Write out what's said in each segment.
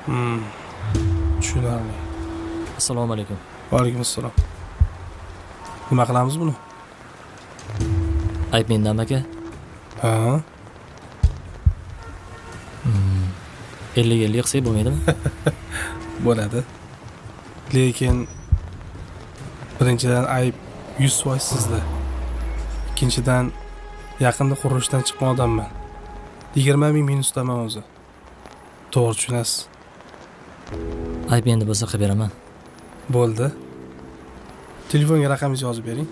Tushunarli. Assalomu alaykum. Va alaykum assalom. Nima qilamiz buni? Ayb mendanmi aka? Ha? 50-50 qilsak bo'lmaydimi? Bo'ladi. Lekin birinchidan ayb 100% sizda. Ikkinchidan yaqinda qurilishdan chiqqan odamman. 20 ming minusdaman o'zi. To'g'ri tushunasiz. Ayb menda bo'lsa qilib beraman. Bo'ldi. Telefonga raqamingizni yozib bering.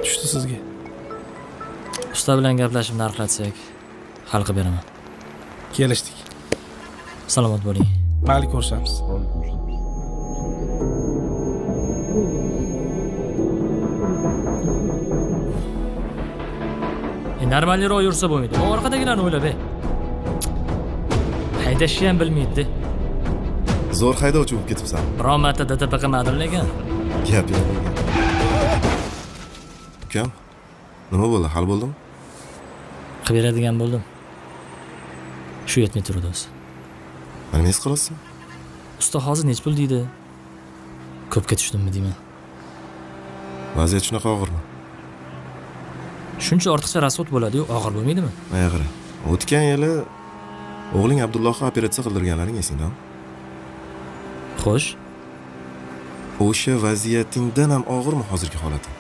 Tushdi sizga. Usta bilan gaplashib narxlatsak, hal qilib beraman. Kelishdik. Salomat bo'ling. Mayli, ko'rishamiz. Normalroq yursa bo'lmaydi. O orqadagilarni o'ylab, ey. Haydashni ham bilmaydi. Zo'r haydovchi bo'lib ketibsan. Biron marta DTP qilmadim lekin. Gap yo'q. Ukam, nima bo'ldi? Hal bo'ldimi? Qilib beradigan bo'ldim. Shu yetmay turdi o'zi. Mana nima qilasiz? Usta hozir nech pul deydi? Ko'pga tushdimmi deyman. Vaziyat shunaqa og'irmi? Shuncha ortiqcha rasxod bo'ladi-yu, og'ir bo'lmaydimi? Menga qara. O'tgan yili o'g'ling Abdullohga operatsiya qildirganlaring esingdami? Xo'sh. O'sha vaziyatingdan ham og'irmi hozirgi holating?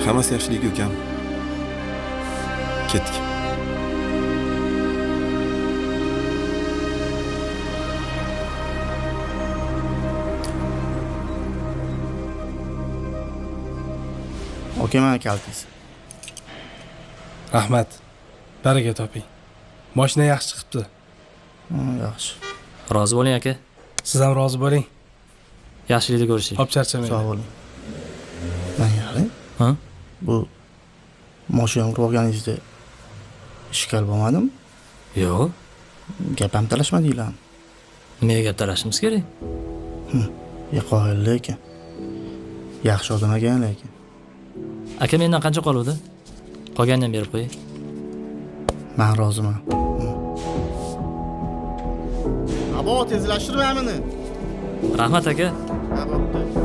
Hammasi yaxshiligi ukam. Ketdik. Aka, mana kalitingiz. Rahmat. Baraka toping. Mashina yaxshi chiqibdi. Yaxshi. Rozi bo'ling aka. Siz ham rozi bo'ling. Yaxshilikda ko'rishaylik. Hop, charchamang. Sog' bo'ling. Menga qarang. Ha? Bu mashina urib olganingizda ishkal bo'lmadimi? Yo'q. Gap ham talashmadinglarmi? Nimaga gap talashimiz kerak? Qoyil lekin. Yaxshi odam ekan lekin. Aka, mendan qancha qoluvdi? Qolganini ham berib qo'yay. Men roziman. Abo, tezlashtirma meni. Rahmat aka. Ha, bo'pti.